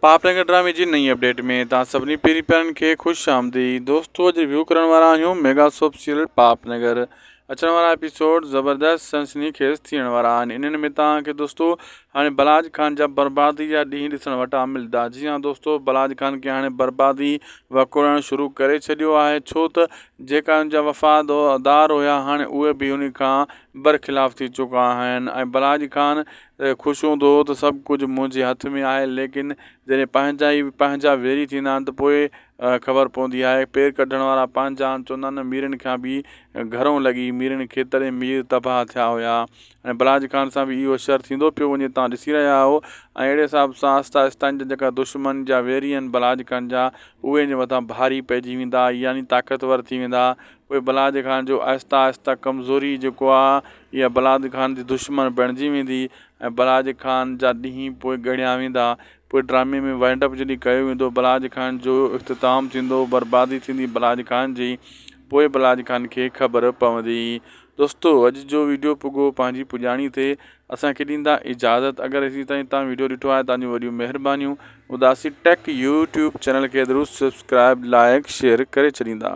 پاپ نگر ڊرامي جي نئين اپڊيٽ ۾ توهان سڀني پيري پيارن کي خوش آمديد دوستو اڄ ريويو ڪرڻ وارا آهيون ميگا سوپ سيريل پاپ نگر اچڻ وارا ايپيسوڊ زبردست سنسني خيز ٿيڻ وارا آهن انهن ۾ توهان کي دوستو هاڻي بلاج خان جا بربادي جا ڏينهن ڏسڻ وٽان ملدا جي ها دوستو بلاج خان کي هاڻي بربادي وڪوڙڻ شروع ڪري ڇڏيو آهي ڇو ته جيڪا ان جا وفادار هيا هاڻي اهي به ان کان برخلاف ٿي چڪا آهن ۽ بلاج خان خوش هوندو هو ته سڀ ڪجهه منهنجي هٿ ۾ آهي ليڪن جڏهن پنهنجا ئي پنهنجا ويري ٿيندا آهن ته پوء خبر پوندي آهي پير ڪڍڻ وارا پنهنجا آهن چوندا آهن نه ميرن کان به گهرو لڳي ميرن کي تڏهن مير تباهه ٿيا هيا ۽ بلاج خان سان به اهو شر ٿيندو پيو وڃي تان ڏسي رهيا آهيو ۽ اهڙي حساب سان آهستي آهستي ان جا جيڪا دشمن جا ويري آهن بلاج خان جا اهي ان جي مٿان ڀاري پئجي ويندا يعني طاقتور ٿي ويندا پوء بلاج خان جو آهستي آهستي ڪمزوري جيڪو آ اها بلاج خان جي دشمن بڻجي ويندي ۽ بلاج خان جا ڏينهن پوء ڳڻيا ويندا پوء ڊرامي ۾ وائنڊ اپ جڏهن ڪيو ويندو بلاج خان جو اختتام ٿيندو بربادي ٿيندي بلاج خان جي پوء بلاج خان کي خبر پوندي دوستو اڄ جو ويڊيو پڳو پنهنجي پڄاڻي تي اسان کي ڏيندا اجازت اگر ايسي تائين تان ويڊيو ڏٺو آهي تان جون وڏيون مهربانيون اداسي ٽيڪ يوٽيوب چينل کي ضرور سبسڪرائب لائڪ شيئر ڪري ڇڏيندا.